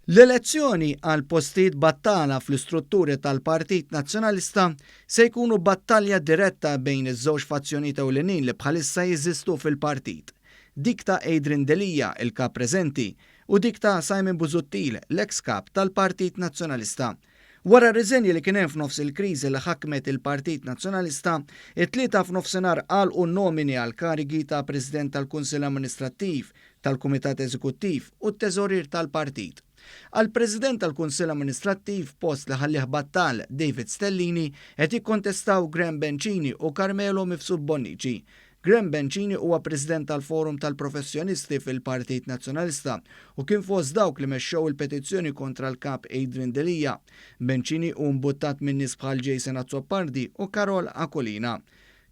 L-elezzjoni għal postijiet battala fl-istrutturi tal-Partit Nazzjonalista se jkunu battalja diretta bejn iż-żewġ fazzjonijiet ewlenin li bħalissa jeżistu fil-partit. Dik ta' Adrian Delia, il-Kap preżenti, u dik ta' Simon Busuttil, l-eks Kap tal-Partit Nazzjonalista. Wara r-riżenji li kien hemm f'nofs il-kriżi li ħakmet il-Partit Nazzjonalista, it-Tlieta f'nofsinhar għalqu n-nomini għall-karigi ta' President tal-Kunsill Amministrattiv, tal-Kumitat Eżekuttiv u t-Teżorier tal-Partit. Għall-President tal-Kunsill Amministrattiv, post li ħallieh battal David Stellini, qed jikkontestaw Graham Bencini u Carmelo Mifsud Bonnici. Graham Bencini huwa President tal-Forum tal-Professjonisti fil-Partit Nazzjonalista u kien fost dawk li mexxew il-petizzjoni kontra l-Kap Adrian Delia. Bencini hu mbuttat minn nies bħal Jason Azzopardi u Karol Aquilina.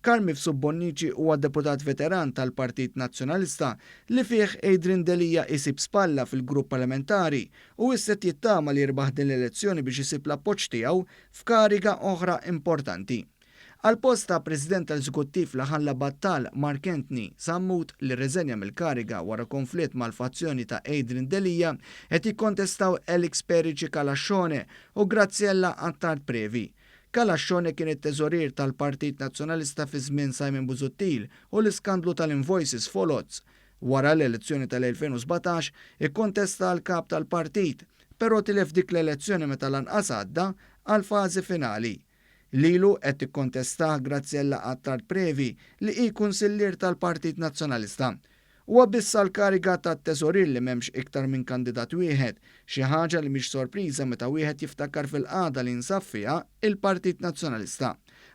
Carm Mifsud Bonnici huwa deputat veteran tal-Partit Nazzjonalista li fih Adrian Delia isib spalla fil-grupp parlamentari u issa qed jittama li jirbaħ din l-elezzjoni biex isib l-appoġġ tiegħu f'kariga oħra importanti. Għall-post ta' President tal-Eżekuttiv li ħalla battal Mark Anthony Sammut li rreżenja mill-kariga wara konflitt mal-fazzjoni ta' Adrian Delia qed jikkontestaw Alex Perici Calascione u Graziella Attard Previ. Calascione kien it-teżorier tal-Partit Nazzjonalista fi żmien Simon Busuttil u l-iskandlu tal-invoices foloz. Wara l-elezzjoni tal-2017 ikkontesta għall-kap tal-partit, però tilef dik l-elezzjoni meta lanqas għadda għall-fażi finali. Lilu qed tikkontestah Graziella Attard Previ li hi kunsillier tal-Partit Nazzjonalista. Huwa biss għall-kariga ta' teżorier li m'hemmx iktar minn kandidat wieħed, xi ħaġa li mhix sorpriża meta wieħed jiftakar fil-qagħda li jinsab fiha il-Partit Nazzjonalista.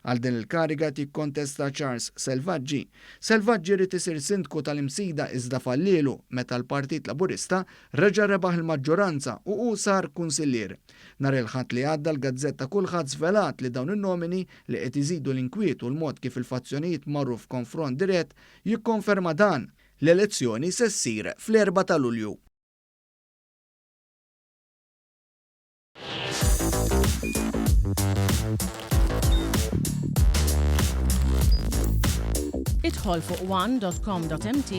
Għal din il-kariga qed jikkontesta Charles Selvaggi. Selvaggi ried isir Sindku tal-Imsida iżda fallielu meta l-Partit Laburista reġa' rebaħ il-maġġoranza u hu sar kunsillier. Nhar il-Ħadd li għadda l-gazzetta Kulħadd żvelat li dawn in-nomini li qed iżidu l-inkwiet u l-mod kif il-fazzjonijiet marru f'konfront dirett jikkonferma dan. L-elezzjoni se ssir fl-erbgħa ta' Lulju. Idħol fuq one.com.mt.